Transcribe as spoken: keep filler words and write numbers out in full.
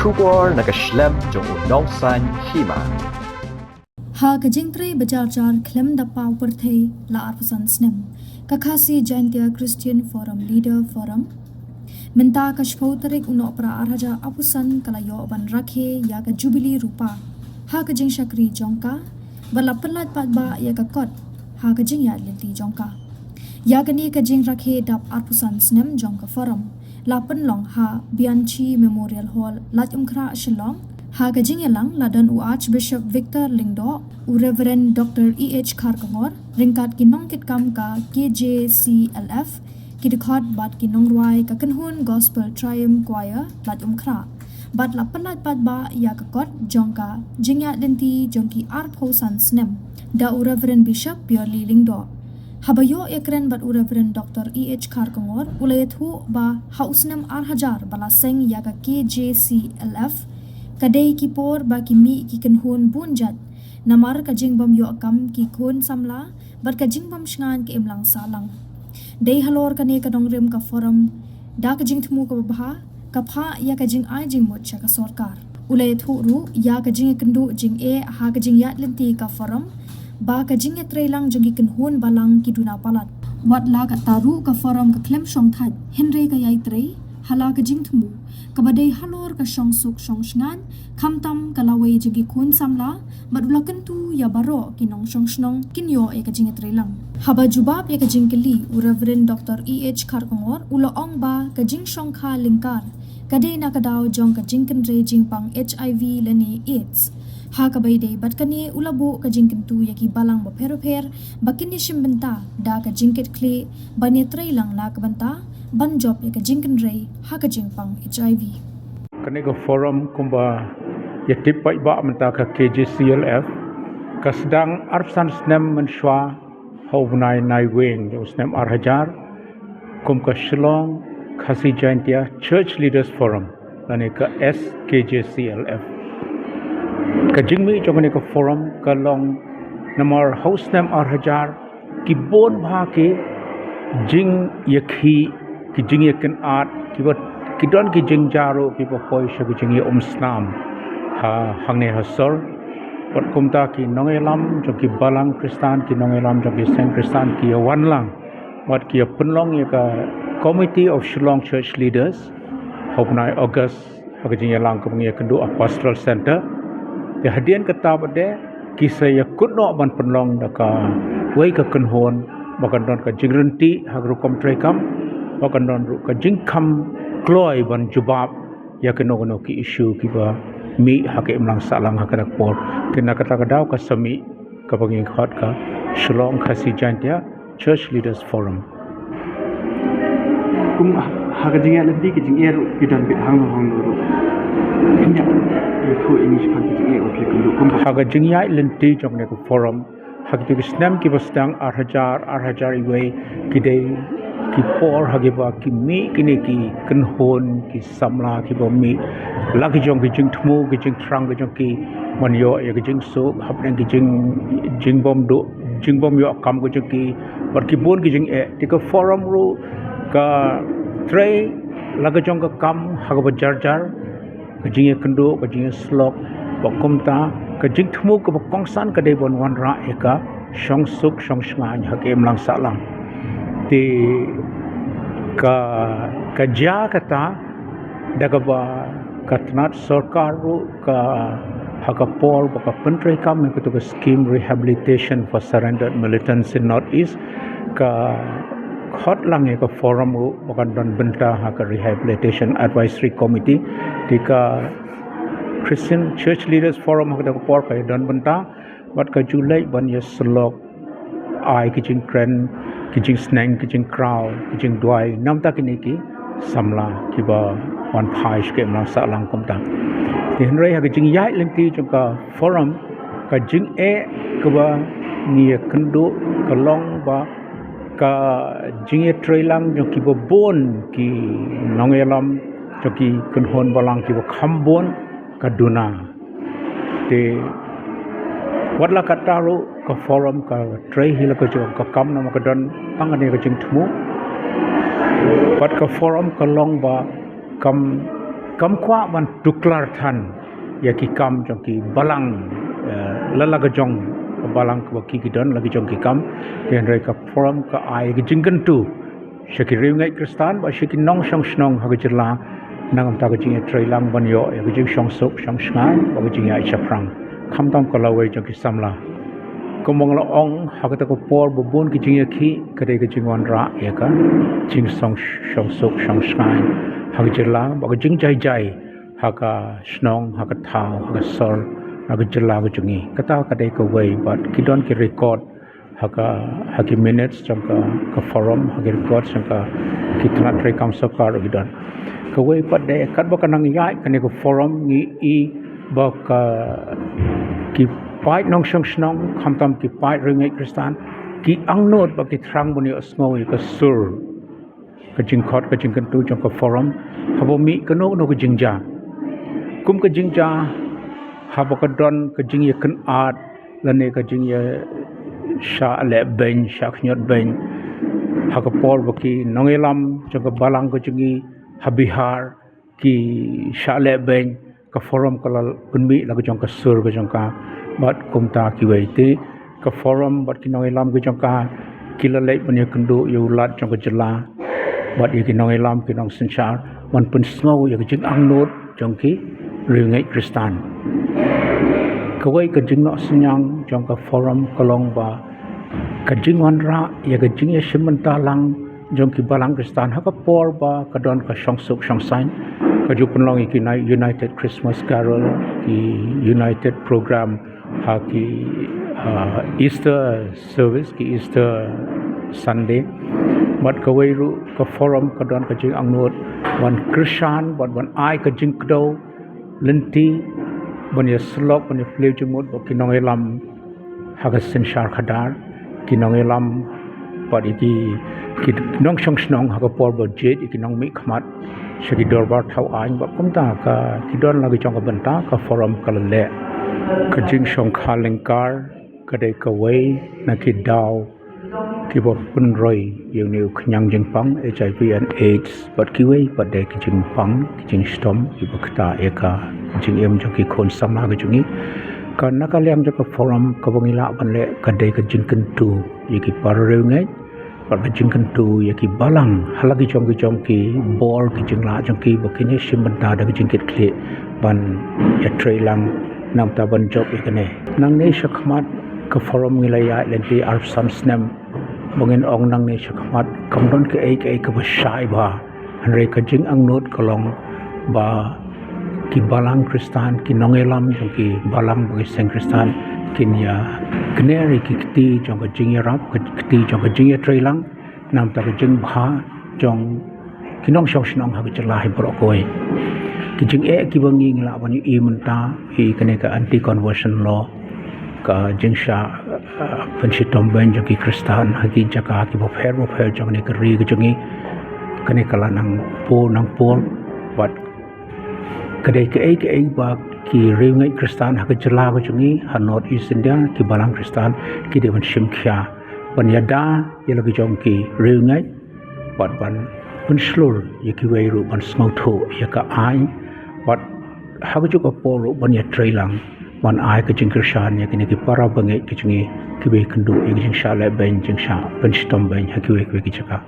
Khubor na ka shlem jong u Nongsaiñ Hima. Ha ka jingtrei bajarjar khlem da paw pyrthei la arphew san snem, ka Khasi Jaintia Christian Forum Leader Forum mynta ka shiphew tarik u Nohprah ar hajar arphew san ka la ïoh ban rakhe ïa ka Jubilee Rupa ha ka jingshakri jong ka, bad la pynlait paidbah ïa ka kot ha ka jingïaid lynti jong ka. Ïa kane ka jingrakhe dap arphew san snem jong ka Forum la pynlong ha Bianchi Memorial Hall, Laitumkhrah, Shillong. Ha ka jingïalang la don u Archbishop Victor Lyngdoh, u Reverend Doctor E H Kharkongor, ryngkat ki nongkitkam ka K J C L F, ki dkhot bad ki nongrwai ka kynhun Gospel Triumph Choir, Laitumkhrah. Bad la pynlait paidbah ïa ka kot jong ka jingïaid lynti jong ki arphew san snem da u Reverend Bishop Pierley Lyngdoh. Haba ïoh ïakren bad u Reverend Doctor E H Kharkongor, u la ïathuh ba ha u snem ar hajar ba la seng ïa ka K J C L F, ka dei ki por ba ki mih ki kynhun bun jait namar ka jingbym ïoh kam ki khun samla bad ka jingbym shngaiñ ka imlang sahlang. Dei halor kane ka nongrim ka Forum da ka jingthmu kaba bha ka phah ïa ka jingai jingmut sha ka sorkar. U la ïathuh ruh ïa ka jingïakynduh jingeh ha ka jingïaid lynti ka Forum ba ka jingïatreilang jong ki kynhun balang ki duna palat. Wat la katta ruh ka Forum ka khlem shongthait, hynrei ka ïai trei ha la ka jingthmu kaba dei halor ka shongsuk shongshngaiñ, khamtam ka lawei jong ki khun samla, bad u la kyntu ïa baroh ki nongshong shnong kin ïoh ïa ka jingïatreilang. Haba jubab ïa ka jingkylli u Reverend Doctor E H Kharkongor, u la ong ba ka jingshongkha lyngkar ka dei na ka daw jong ka jingkynrei jingpang H I V lane AIDS. Ha kaba ïadei bad kane, u la buh ka jingkyntu ïa ki balang bapher bapher ba kin ïashim bynta da ka jingkitkhlieh ban ïatreilang na ka bynta ban jop ïa ka jingkynrei ha ka jingpang H I V. Kane ka Forum, kumba ïa tip paidbah mynta, ka K J C L F ka sdang arphew san snem mynshuwa ha u bnai Naiwieng jong u snem ar hajar kum ka Shillong Khasi Jaintia Church Leaders Forum, lane ka S K J C L F. Ka jingmih jong kane ka Forum ka long namar ha u snem ar hajar ki bun bha ki jingïakhih, ki jingïakynad, ki ba, ki don ki jingjia ruh kiba poi sha ki jingïaumsnam ha hangne ha sor. Bad kumta ki nongïalam jong ki balang Khristan, ki nongïalam jong ki seng Khristan ki ïawan lang bad ki ïapynlong ïa ka Committee of Shillong Church Leaders ha u bnai August ha ka jingïalang kaba ngi ïakynduh ha Pastoral Center. Te hadien kata pat de ki sa ïakut noh ban pynlong da kawei ka kynhun ba kan don ka jingryntih ha ka rukom treikam, ba kan don ruh ka jingkham kloi ban jubab ïa kano kano ki issue kiba mih ha ka imlang sahlang ha kane ka por. Te na kata ka daw ka sa mih kaba ngi khot ka Shillong Khasi Jaintia Church Leaders Forum. Kum ha ka jingïaid lynti ka jingeh ruh ki don beit hangno hangno ruh. Ïa, ïathuh ïa ngi shaphang ka jingeh, ïa, kum ha ka jingïaid lynti jong kane ka Forum ha kito ki snem kiba sdang ar hajar, ar hajar iwei, ki dei ki por ha kiba ki mih kine ki kynhun, ki samla kiba mih, la ki jong ki jingthmu, ki jingthrang ki jong ki, ban ïoh ïa ki jingsuk hapdeng ki jing, jingbym duh, jingbym ïoh kam ki jong ki, bad ki bun ki jingeh. Te ka Forum ruh ka trei la ki jong ka kam ha kaba jar jar, ka jingïakynduh, ka jingïasyllok, bad kumta ka jingthmu kaba kongsan ka dei ban wanrah ïa ka shongsuk shongshngaiñ ha ka imlang sahlang. Te ka, ka jia kata da kaba ka tnat sorkar ruh ka, ha ka por ba ka pyntreikam ïa kato ka scheme Rehabilitation for Surrendered Militants in North East, ka khot lang ïa ka Forum ruh ba kan don bynta ha ka Rehabilitation Advisory Committee. Te ka Christian Church Leaders Forum ha kata ka por ka ïadon bynta bad ka ju leit ban ïasyllok, ai ki jingkren, ki jingsneng, ki jingkraw, ki jingduwai na ka bynta kine ki samla kiba wan phai sha ka imlang sahlang kumta. Te hynrei ha ka jingïaid lynti jong ka Forum, ka jingeh kaba ngi ïakynduh ka long ba ka jingïatreilang jong kiba bun ki nongïalam jong ki kynhun balang kiba kham bun ka duna. Te wat la katta ruh ka Forum ka trei hi la ka jong ka kam namar ka don tang kane ka jingthmu. Bad ka Forum ka long ba kam Kam kwah ban tuklar than ïa ki kam jong ki balang, eh, la la ka jong ka balang kaba ki ki don la ki jong ki kam, hynrei ka forum ka ai ka jingkyntu sha ki riewngeit Khristan bad sha ki nongshong shnong ha ka jylla, namar ka jingïatreilang ban ïoh ïa ka jingshongsuk shongsngain bad ka jingïaid shaphrang khamtam ka lawei jong ki samla. Kumba nga la ong, ha kata ka por ba bun ki jingïakhih ka dei ka jingwanrah ïa ka jingshongsuk shongsngain ha ka jylla bad ka jingjai jai ha ka shnong, ha ka thaw, ha ka sor, ha ka jylla ka jong ngi. Kata ka dei kawei, bad ki don ki record ha ka, ha ki minutes jong ka, ka forum, ha ki record jong ka, ki tnat treikam sorkar ruh ki don. Kawei pat de katba ka nang ïaid kane ka forum, ngi i ba ka, ki paid nongshong shnong, khamtam ki paid riewngeit Khristan, ki angnud bad ki thrang ban ïohsngew ïa ka sur, ka jingkhot, ka jingkyntu jong ka forum haba mih kano kano ka jingjia. Kum ka jingjia haba ka don ka jingïakynad lane ka jingïashah leh beiñ, shah khñiot beiñ ha ka por ba ki nongïalam jong ka balang ka jong ngi ha Bihar ki shah leh beiñ, ka forum ka la pynmih la ka jong ka sur ka jong ka. Bad kumta kiwei te, ka forum bad ki nongïalam ka jong ka ki la leit ban ïakynduh ïa u Lat jong ka jylla bad ïa ki nongïalam, ki nongsynshar, ban pynsngew ïa ka jingangnud jong ki riewngeit Khristan. Kawei ka jingnoh synñiang jong ka forum ka long ba ka jingwanrah ïa ka jingïashim bynta lang jong ki balang Khristan ha ka por ba ka don ka shongsuk shongsaiñ, ka ju pynlong ïa ki Uni-, United Christmas Carol, ki United Program, ha ki, ah, Easter Service, ki Easter Sunday. Bad kawei ruh ka forum ka don ka jingangnud ban kyrshan, ban, ban ai ka jingkdew lynti, ban ïasyllok, ban ïaphylliew jingmut bad ki nongïalam ha ka synshar khadar, ki nongïalam bad ïa ki, ki nongshong shnong ha ka por ba jied ïa ki nongmihkhmat sha ki dorbar thaw aiñ. Bad kumta ka, ki don la ki jong ka bynta, ka forum ka la leh ka jingshongkha lyngkar, ka dei kawei na ki daw kiba pynroi ïa une u khñiang jingpang HIV and AIDS, bad kiwei pat de ki jingpang, ki jingshitom kiba ktah ïa ka jingim jong ki khun samla ka jong ngi. Ka na ka liang jong ka forum kaba ngi lah ban leh ka dei ka jingkyntu ïa ki para riewngeit bad ka jingkyntu ïa ki balang ha la ki jong ki jong ki bor, ki jinglah jong ki ba kin ïashim bynta da ka jingkitkhlieh ban ïatreilang namar ban jop ïa kane. Nangne shakhmat ka forum ngi la ïaid lynti arphew san snem. Ba ngin ong nangne shakhmat kam don kaei kaei kaba shai bha, hynrei ka jingangnud ka long ba ki balang Khristan, ki nongïalam jong ki balang bad ki seng Khristan kin ïakner ïa ki kti jong ka jingïarap, ka kti jong ka jingïatreilang namar ka jingbha jong ki nongshong shnong ha ka jylla hi baroh kawei. Ki jingeh kiba ngi, ngi lah ban ïohi mynta hi kane ka Anti Conversion Law, ka jingshah, ah, pynshitom beiñ jong ki Khristan ha ki jaka kiba pher ba pher jong kane ka ri ka jong ngi. Kane ka la nang por nang por, bad ka dei kaei kaei ba ki riewngeit Khristan ha ka jylla ka jong ngi, ha North East India, ki balang Khristan ki dei ban shim khia ban ïada ïa la ki jong ki riewngeit, bad ban pynshlur ïa kiwei ruh ban sngewthuh ïa ka aiñ, bad ha kajuh ka por ruh ban ïatreilang ban ai ka jingkyrshan ïa kine ki para bangeit ka jong ngi kiba ïakynduh ïa ka jingshah leh beiñ, jingshah pynshitom beiñ ha kiwei kiwei ki jaka.